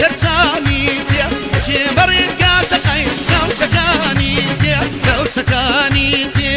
لەسەر شانی تێ ئەچێ بەڕێگا تەقەی کەوشەکانی تێ کەوشەکانی تێ.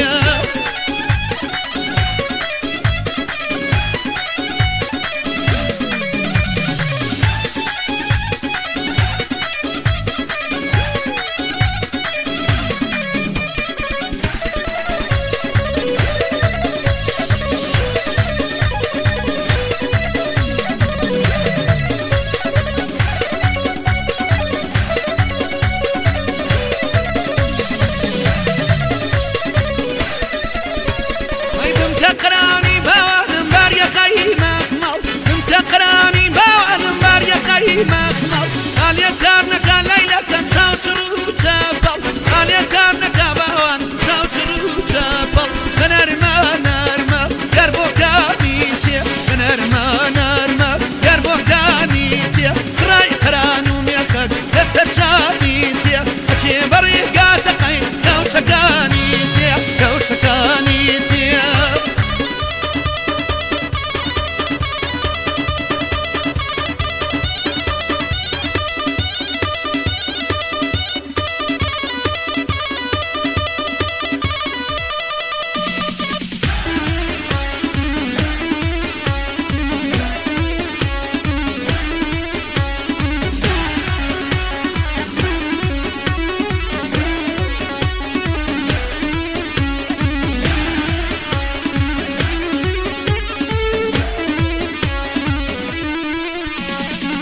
ئەی بمکە قرانی باوانم باریەقەی مەخمەڵ بمکە قرانی باوانم باریەقەی مەخمەڵ خالیەت کار نەکا لەیلەکەم چاو چڕ و چەپەڵ خالیەت کار نەکا باوان چاو چڕ و چەپەڵ بەنەرمە نەرمە گەر بۆکانی تێ بەنەرمە نەرمە گەر بۆکانی تێ کڕای قران و مێخەک لەسەر شانی تێ ئەچێ بەڕێگا تەقەی کەوشەکانی تێ کەوشەکانی تێ.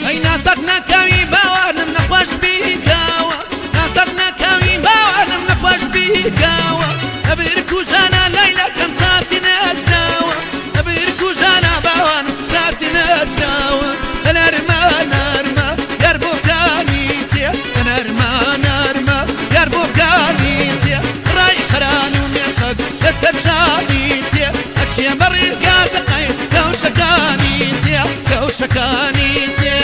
ئەی ناسک نەکەوی باوانم نەخۆش بیکەوە ناسک نەکەوی باوانم نەخۆش بیکەوە ئەبیر کوژانە لەیلەکەم ساتی نەساوە ئەبیر کوژانە باوانم ساتی نەساوە نەرمە نەرمە گەر بۆکانی تێ نەرمە نەرمە گەر بۆکانی تێ ڕای قەران و مێخەک لەسەر شانی تێ ئەچێ بەڕێگا تەقەی کەوشەکانی تێ کەوشەکانی تێ.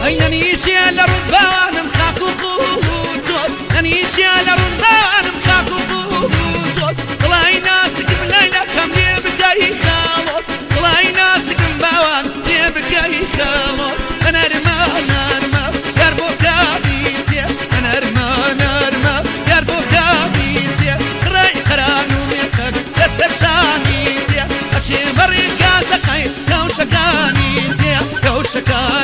ئەی نەنیشێ لە ڕووباوانم خاک و خوتۆت نەنیشێ لە ڕووباوانم خاک و خوتۆت دڵای ناسکم لەیلەکەم لێ بکەی خاڵۆت دڵای ناسکم باوان لێ بکەی خاڵۆت نەرمە نەرمە گەر بۆ کانی تێ نەرمە نەرمە گەر بۆ کانی تێ ڕای قەران و مێخەک لەسەر شانی تێ ئەچێ بەڕێگا تەقەی کەوشەکانی تێ کەوشەکانی.